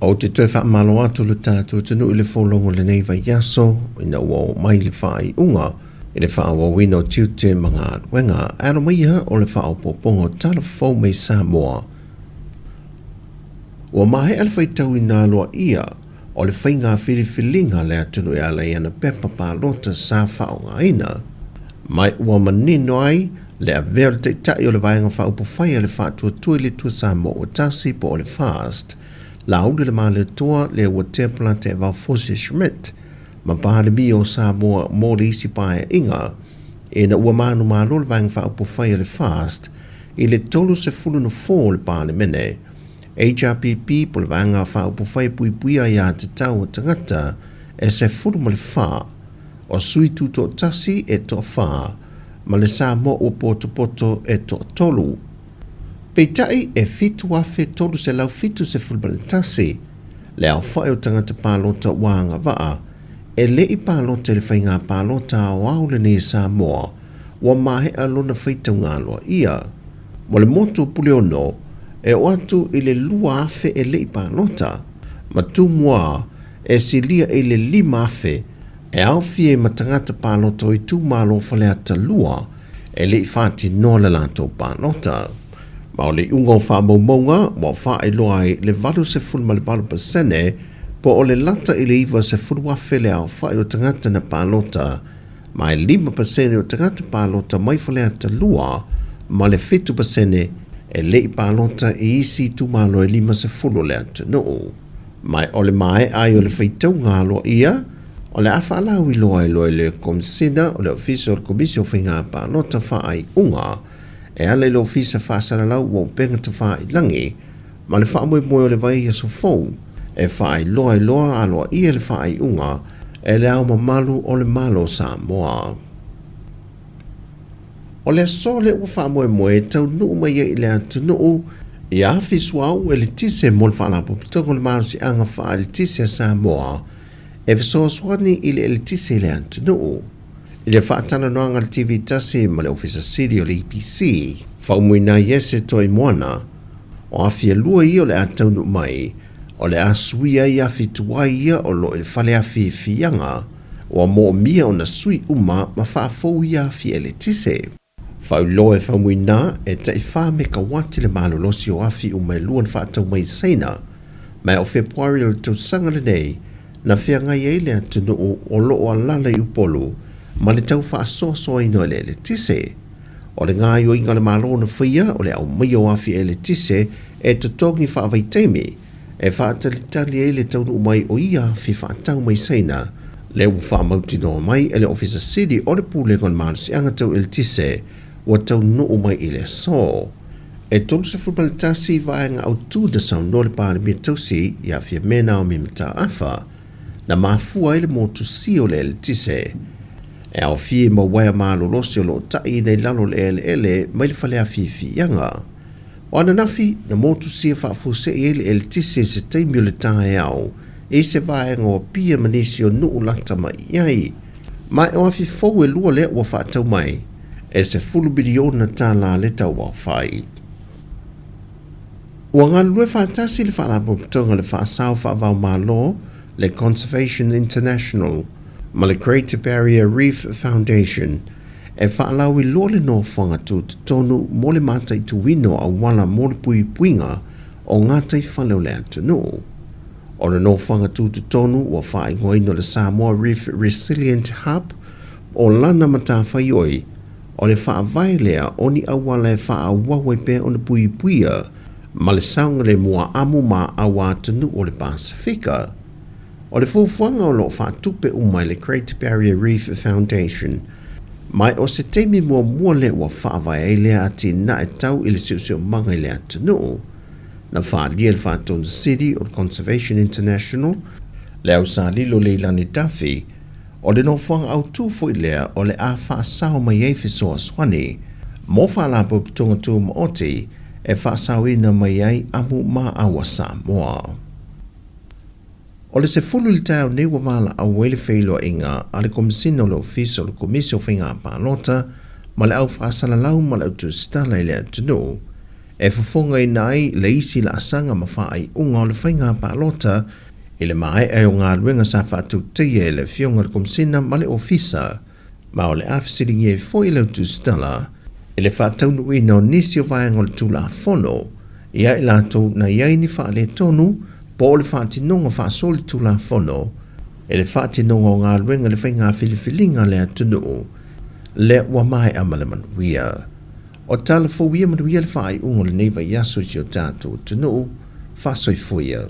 Ou te toe faamalo atu le tatou atunuu i le folauga o lenei vaiaso ina ua oo mai le faaiuga i le faaauauina o tiute ma galuega. Ae alo maia o le faaopoopoga o tala fou mai Samoa. Ua maea le faitauina aloaia o le faiga filifiliga a le atunuu e ala i ana pepa palota sa faaaogaina, ma ua manino ai le avea o le Taitai o le Vaega Faaupufai a le Faatuatua i le Atua Samoa Ua Tasi po o le FAST, Laauli Lemalietoa Leuatea Polataivao Fosi Schmidt ma Palemia o Samoa mo le isi paeaiga, ina ua manumalo le Vaega Faaupufai a le FAST i le 30 nofoa o le Palemene. HRPP po o le Vaega Faaupufai e Puipuia Aiatatau a Tagata e 14, o sui tutoatasi e toafa, ma le Samoa ua potopoto e toatolu. Peitai, e 7,371 le aofai o tagata palota ua agavaa e le i palota i le faiga palota aoao lenei a Samoa ua maea lona faitauga aloaia. Mo le motu o Puleono, e oo atu i le 2,000 e le i palota, ma Tumua e silia i le 5,000 e aofia ai ma tagata palota o itumalo o Faleata 2 e le i faatinoa le latou palota. Ma o le iuga o faamaumauga ua faailoa ai le 88% po o le lata i le 90,000 le aofai o tagata na palota, ma e 5% o tagata palota mai Faleata 2 ma le 7% e le i palota i isi itumalo e 50 o le atunuu. Ma o le maea ai o le faitauga aloaia, o le a faalauiloa ai loa e le Komesina o le Ofisa o le Komisi o Faiga Palota Faaiuga e ala i le Ofisa Faasalalau ua Upega Tafailagi ma le faamoemoe o le vaiaso fou e faailoa ai loa aloaia le faaiuga e le Ao Mamalu o le Malo o Samoa. O le aso lea ua faamoemoe e taunuu mai ai i le atunuu i afi suauu eletise mo le Faalapotopotoga o le Malosiaga Faaeletise a Samoa e fesoasoani i le eletise i le atunuu. I le faatalanoaga a le TV Tasi ma le Ofisa Sili o le EPC, Faumuina Iese Toimoana, o afi e lua ia o le a taunuu mai, o le a suia ai afi tuai ia o lo o i le fale afi i Fiaga, ua moomia ona sui uma ma faafou ia afi eletise. Faailoa e Faumuina e tai 4 mekawati le malolosi o afi uma e lua na faatau mai i Saina, ma o Fepuari o le tausaga lenei na feagai ai le atunuu o lo o alaala i Upolu ma le tau faasoasoaina o le eletise. O le gaoioiga a le Malo na faia o le aumaia o afi eletise e totogi faavaitaimi e faatalitali ai le taunuu mai o ia afi faatau mai Saina, lea ua faamautinoa mai e le Ofisa Sili o le Pulega o le Malosiaga Tau Eletise ua taunuu mai i le aso. E 31 vaega autu na saunoa le Palemia Tausi ia Fiame Naomi Mataafa na mafua ai le motusia o le eletise e aofia i mau uaea malolosi o lo o taʻiina i lalo o le eleele mai le fale afiafiaga. O ananafi, na motusia faafuasei ai le eletise i se taimi o le taeao i se vaega o Apia ma nisi o nuu lata mai i ai. Ma o afi fou e lua lea ua faatau mai e $10 miliona le tau aofai. Ua galulue faatasi le Faalapotopotoga o le Faasao Faava-o-Malo, le Conservation International, ma le Great Barrier Reef Foundation e faalauiloa le nofoaga tutotonu mo le mataituina o auala mo le puipuiga o gataifale o le atunuu. O le nofoaga tutotonu ua faaigoaina o le Samoa Reef Resilient Hub o lana matafaioi o le faavae lea o ni auala e faaauau ai pea ona puipuia ma le saogalemu amu ma aua atunuu o le Pasefika. O le fuafuaga o lo o faatupe uma e le Great Barrier Reef Foundation, ma o se taimi muamua lea ua faavae ai lea atinae tau i le siosiomaga i le atunuu. Na faaalia e le Faatonu Sili o le Conservation International, le Ausalilo Leilani Duffy, O le nofoaga autu foi lea o le a faasao mai ai fesoasoani mo Faalapotopotoga Tumaoti e faasaoina mai ai amu maau a Samoa. O le 10 i le taeao nei ua valaau ai le feiloaiga a le Komesina o le Ofisa o le Komisi o Faiga Palota ma le Au Faasalalau ma le Au Tusitala i le atunuu. e fofogaina ai le isi laasaga ma faaiuga o le faiga palota i le maea o galuega sa faatautaia e le Afioga i le Komesina ma le Ofisa, ma o le a fesiligia ai foi le tusitala i le faataunuuina o nisi o vaega o le Tulafono ia i latou na i ai ni faaletonu po o le faatinoga faasolitulafono i le faatinoga o galuega i le faiga filifiliga a le atunuu lea ua maea ma le manuia. O tala fou ia manuia le faaiuga o lenei vaiaso i si o tatou atunuu. Faasoifua ia.